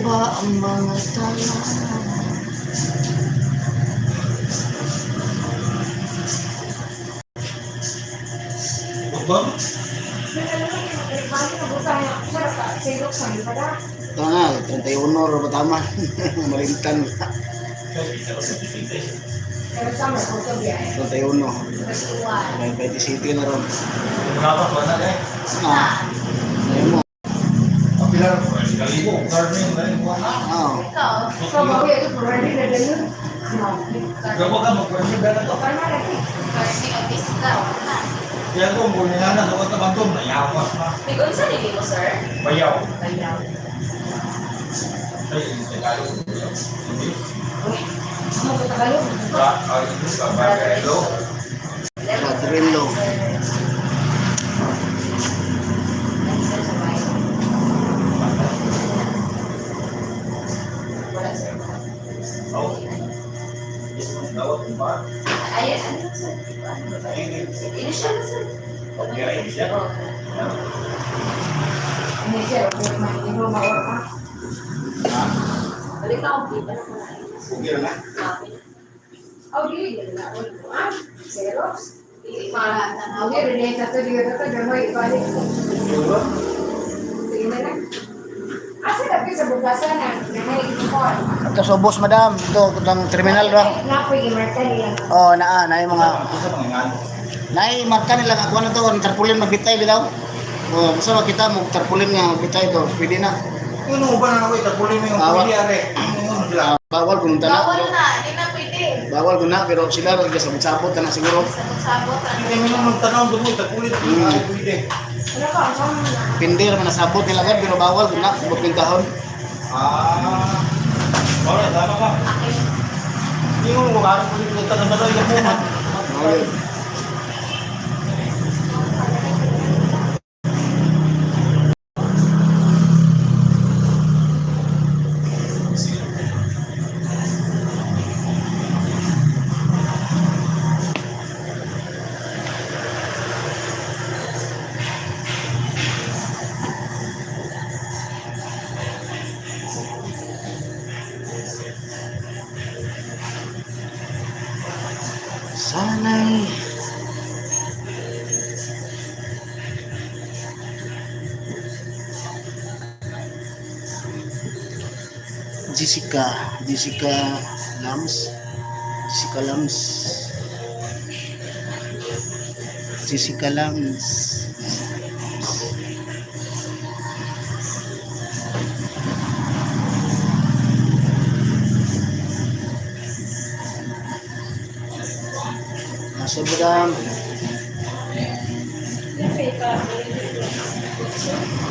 Ba ang mga tala? Bang? Ito na, 31 ro ba tama? Malimtan. 31. May 27 na ron. Dapat wala eh. Ah, ngayon mo. Kapila kalibo, garden na yung wala. Ah, Ikaw. Gabo ka mag-garden na to. First thing of this ka. Wala. Kaya ko muna na na ka bantom na yawas na. May unsa ni mo, sir? Bayaw. Bayaw. Ay, Tagalog. Hindi. Ba, ay, ito ka ba hello. Brother-in-law. Wala, sir. Oh. Yes, dawat ba? Ay, ano, sir? Ano ba? Initial na, sir. Okay, initial. Oo. Balik na akong kita na kunain. Okay na. Sabi na. Hindi pa tanaw. Ito sa ubos, madam. Ito, ng terminal ba? Oh, naa, naa yung mga Ito sa mga ngano. Nay, marka nila ako na to, ang tarpaulin magbitay bitaw. Oh, basta makita mo tarpaulin nga magbitay to, pwede na. Ano ba na ako itapulin mo yung Bawal. pwede are. Ano yun sila? Ah, bawal kung tana. Bawal na. Hindi na pwede. Bawal ko na pero sila ra sabot-sabot na siguro. Sabot-sabot. Ano? Hindi mo naman magtanaw doon mo itapulin ay pwede. Pindi ra man nasabot nila gad pero bawal ko na sabot yung kahon. Ah. Wala, tama ka. Akin. Hindi mo wala ko dito tanong-tanong yung mo. Bawal. Sana'y Jessica, Jessica Lams, Jessica Lams, Jessica Lams. Nasa madam.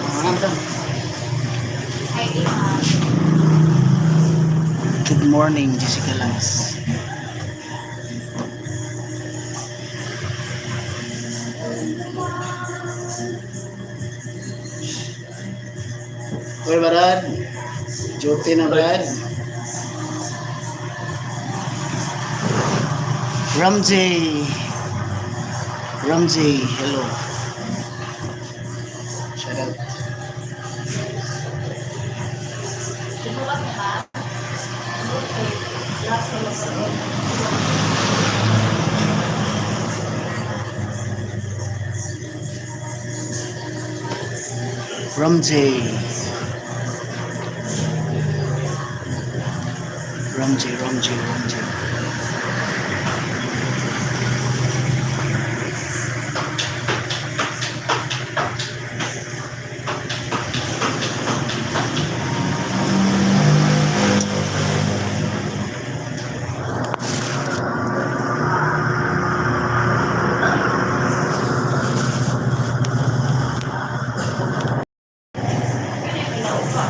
Ah, madam. ID, ma'am. Good morning, Jessica Lams. Oy, Brad. Duty na, Brad. Ramsey. Ramsey, hello. Shout out. Tumulat na ba? Okay. Last na masagot. Ramsey. Ramsey, Ramsey, Ramsey.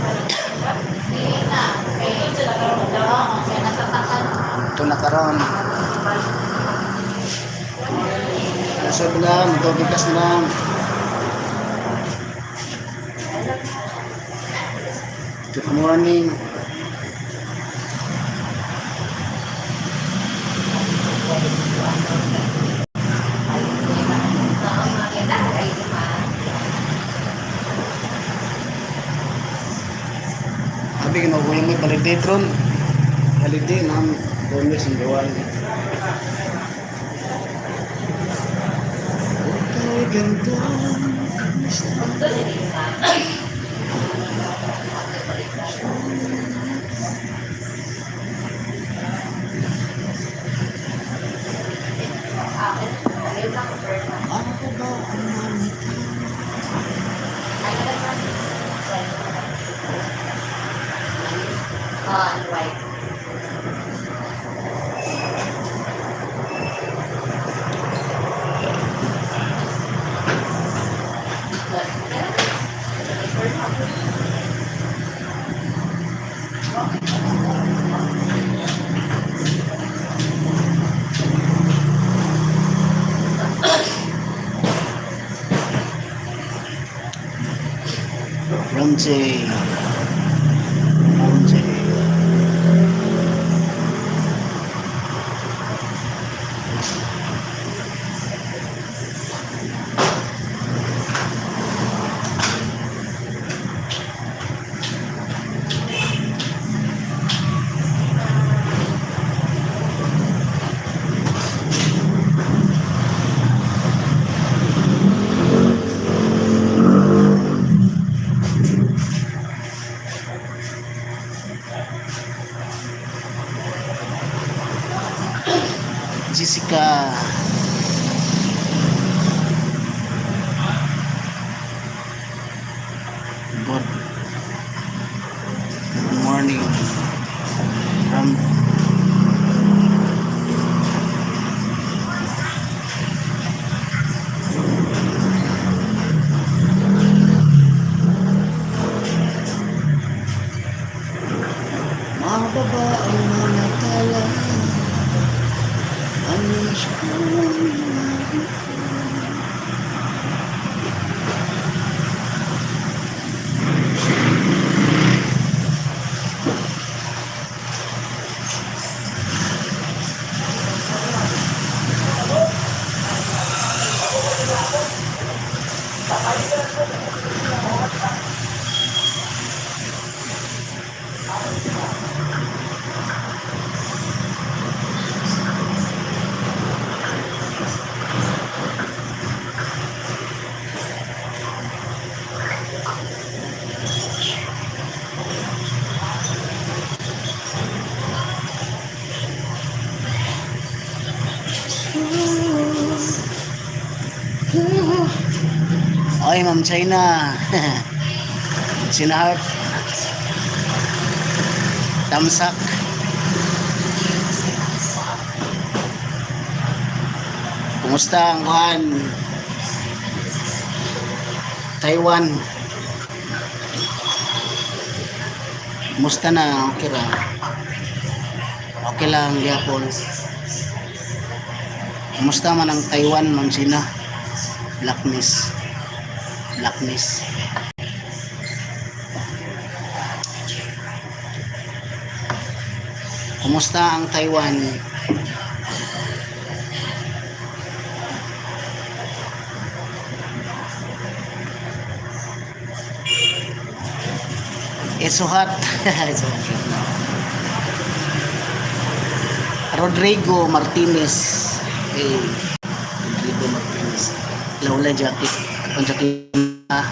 Hindi na. Kay Oo, kaya natatakan. Ito na karon. Nasa lang, ito na lang. Good morning. Oo, mga ID, ma'am. Grabe gino ko yung may validate ron. Holiday na Lunes and Buwan. Okay, ganda. Doon din ka. Sa akin, ayun lang, first. Ako ba ang mamita? Ay, wala. Ah, and white. Ramsey. Ramsey. Jessica. Good. Good morning. From Mababa ang mga tala. Ang school. Ay, Ma'am China. China Heart. Tamsak. Kumusta ang kuhan? Taiwan. Kumusta na? Okay ra. Okay lang, gyapon. Kumusta man ang Taiwan, Ma'am China? Blackness. Blackness. Kumusta ang Taiwan? It's so hot. It's so hot right now. Rodrigo Martinez. Hey, Rodrigo Martinez. Laula jacket. Ang jacket. Ah.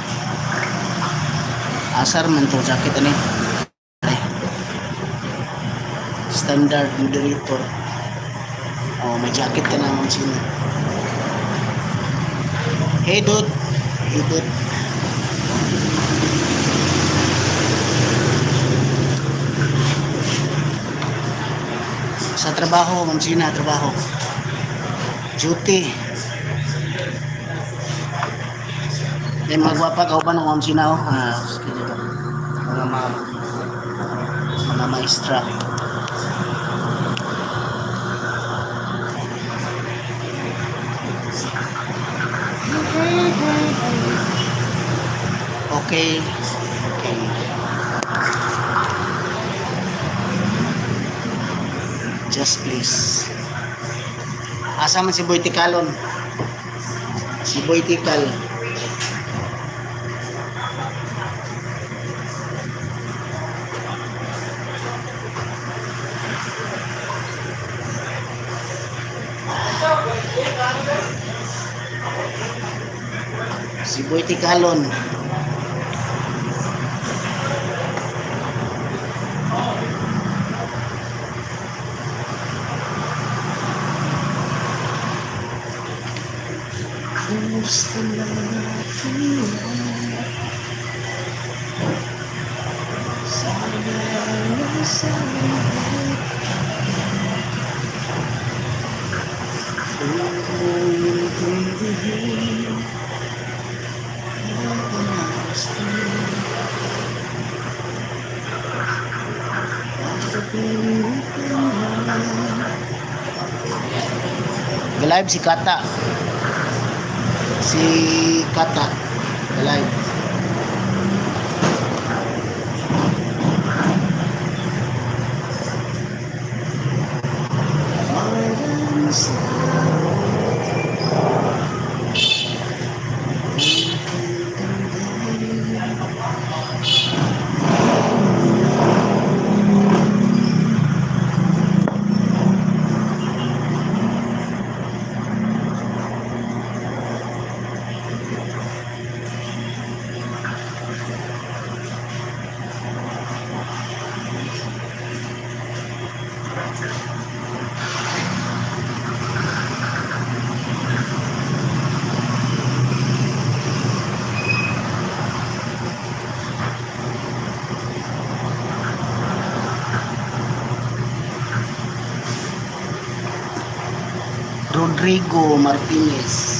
Asar man to jacket ani. Ay. Standard moderator. Oh, may jacket ka na, Ma'am Sina. Hey dude. Hey dude. Sa trabaho, Ma'am Sina, trabaho. Duty. May mga gwapa ka ba ng Ma'am Sina, oh? Ah, sige dito. Mga ma'am. Mga maestra. Okay. Okay. Just please. Asa man si Boy Tikalon? Si Boy Tikal. Si Boy Tikalon. Kumusta na kaya? Sana, sana. Intindihin ang Live si Kata. Si Kata. Live. Rodrigo Martinez.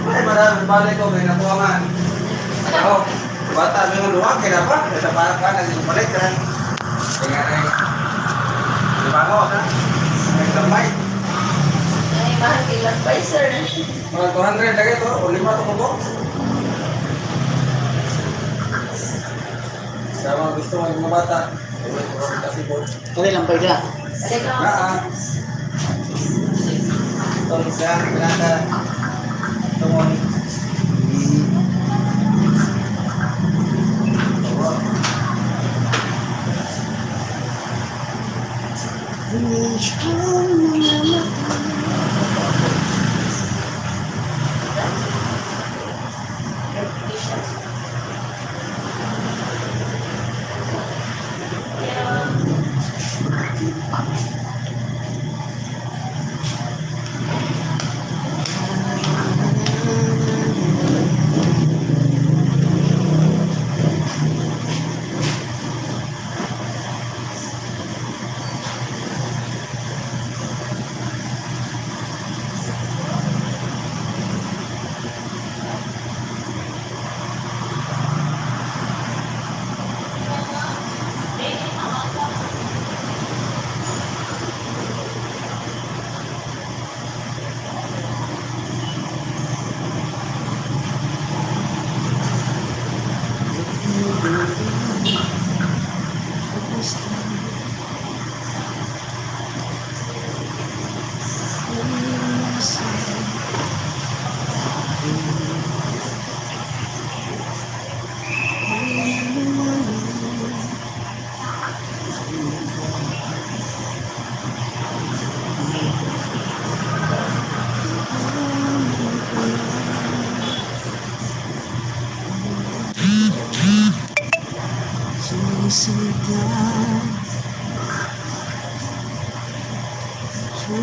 Ay, marami balik ko, may nakuha man. Ano, bata, may luwag, kaya pa, sa parang ka, naging balik ka. Kaya nga na di ba ako, ha? May tambay. Ay, mahal kay Lampay, sir. Mga 200 lagi to, o lima to kubo. Sa mga gusto mo yung mga bata, kasi po. Okay lang ba ka? Halika. Naa. Itong isa, pinaka, itong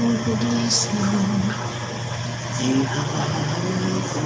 Paglisang ihahanap ko.